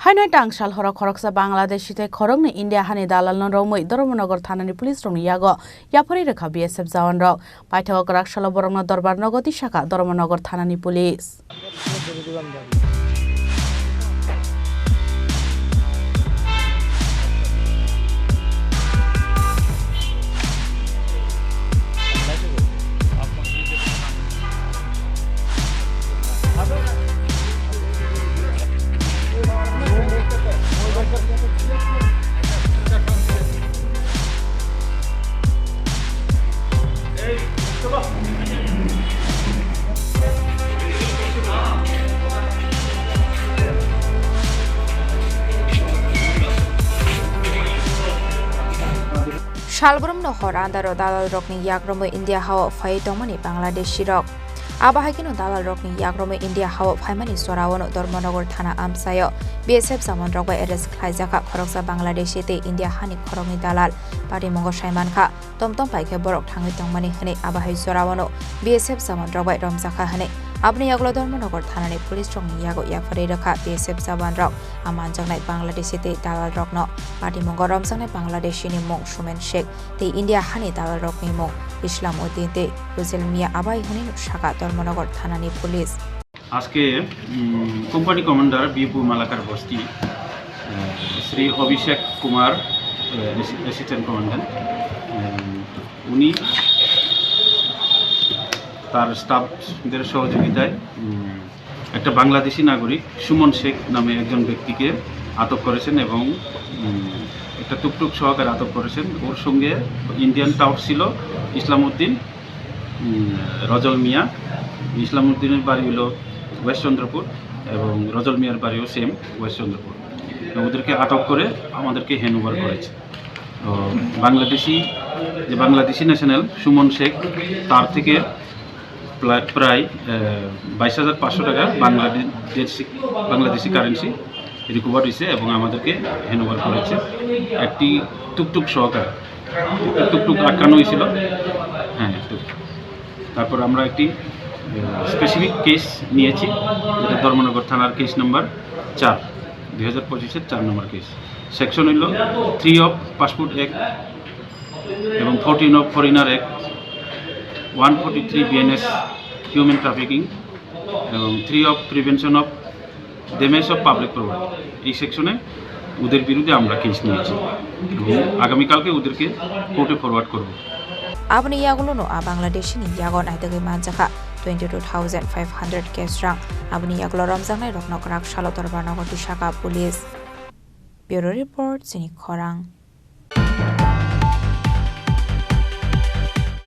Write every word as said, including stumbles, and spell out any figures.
Haino tang sal horo khoroksa Bangladeshi tei khoroknwi India hani dalalno romwi Dharmanagar thanani police rokni yago yapharwi rwkha B S F jawan rok. Paithago kwrak salo borokno Dorbar nogo tisakha Dharmanagar thanani police. Salbrumno hor andaro dalalrokni yakromwi India hao phaiwi tongmani Bangladeshi rok. Abo hai kheno dalalrokni yakromwi India hao phaimani joraono Dharmanagar thana amchaio B S F jawanrok bai arrest khlaijakha khoroksa Bangladeshi tei India hani khoroknwi dalal. Patimungo saimankha, tom tom pai khe borok thangwi tongmani hwnwi abo hai joraono B S F jawanrok bai romjakha hwnwi. Aboni yagulo Dharmanagar thanani police rokni yago yapharwi rwkha B S F jawanrok. A manjaknai Bangladeshi tei dalalrokno patimungo romjaknai Bangladeshini mung Sumen Sheikh tei India hani dalalrokni mung Islam Uddin tei Rujel Mia abai hwnwi saka Dharmanagar thanani police. আজকে, উম, company commander Bipu মালাকার বস্তি, আহ, শ্রী অভিষেক কুমার, আহ, অ্যাসি-, assistant commandant, আহ, উনি তার স্টাফদের সহযোগিতায়, উম, একটা বাংলাদেশি নাগরিক সুমন শেখ নামে একজন ব্যক্তিকে আটক করেছেন এবং, উম, একটা টুকটুক সহকারে আটক করেছেন। ওর সঙ্গে ইন্ডিয়ান টাউট ছিল ইসলাম উদ্দিন, উম, রজল মিয়া। ইসলাম উদ্দিনের বাড়ি হলো ওয়েস্ট চন্দ্রপুর এবং রজল মিয়ার বাড়িও সেম ওয়েস্ট চন্দ্রপুর। তো ওদেরকে আটক করে আমাদেরকে হ্যান্ড ওভার করেছে। তো বাংলাদেশি, যে বাংলাদেশি ন্যাশনাল সুমন শেখ, তার থেকে প্রায়, প্রায়, আহ, বাইশ হাজার পাঁচশো টাকা বাংলাদেশি, বাংলাদেশি কারেন্সি রিকভার হয়েছে এবং আমাদেরকে হ্যান্ড ওভার করেছে একটি টুকটুক সহকারে। টুকটুক আটকানো হয়েছিল। হ্যাঁ, টুকটুক। তারপর আমরা একটি, আহ, স্পেসিফিক কেস নিয়েছি, যেটা ধর্মনগর থানার কেস নাম্বার চার, দুই হাজার পঁচিশের চার নম্বর কেস। সেকশন হইল থ্রি অফ পাসপোর্ট অ্যাক্ট এবং fourteen of foreigner act, one forty three BNS human trafficking এবং three of prevention of damage of public property. এই সেকশনে ওদের বিরুদ্ধে আমরা কেস নিয়েছি এবং আগামীকালকে ওদেরকে কোর্টে ফরওয়ার্ড করব। Aboni yagulono a Bangladeshini yago naitugwi manjakha twenty two thousand five hundred cash rang. Aboni yagulo romjaknai rokno kwrak salo Dorbar nogo tisakha police. Bureau report, chini khorang.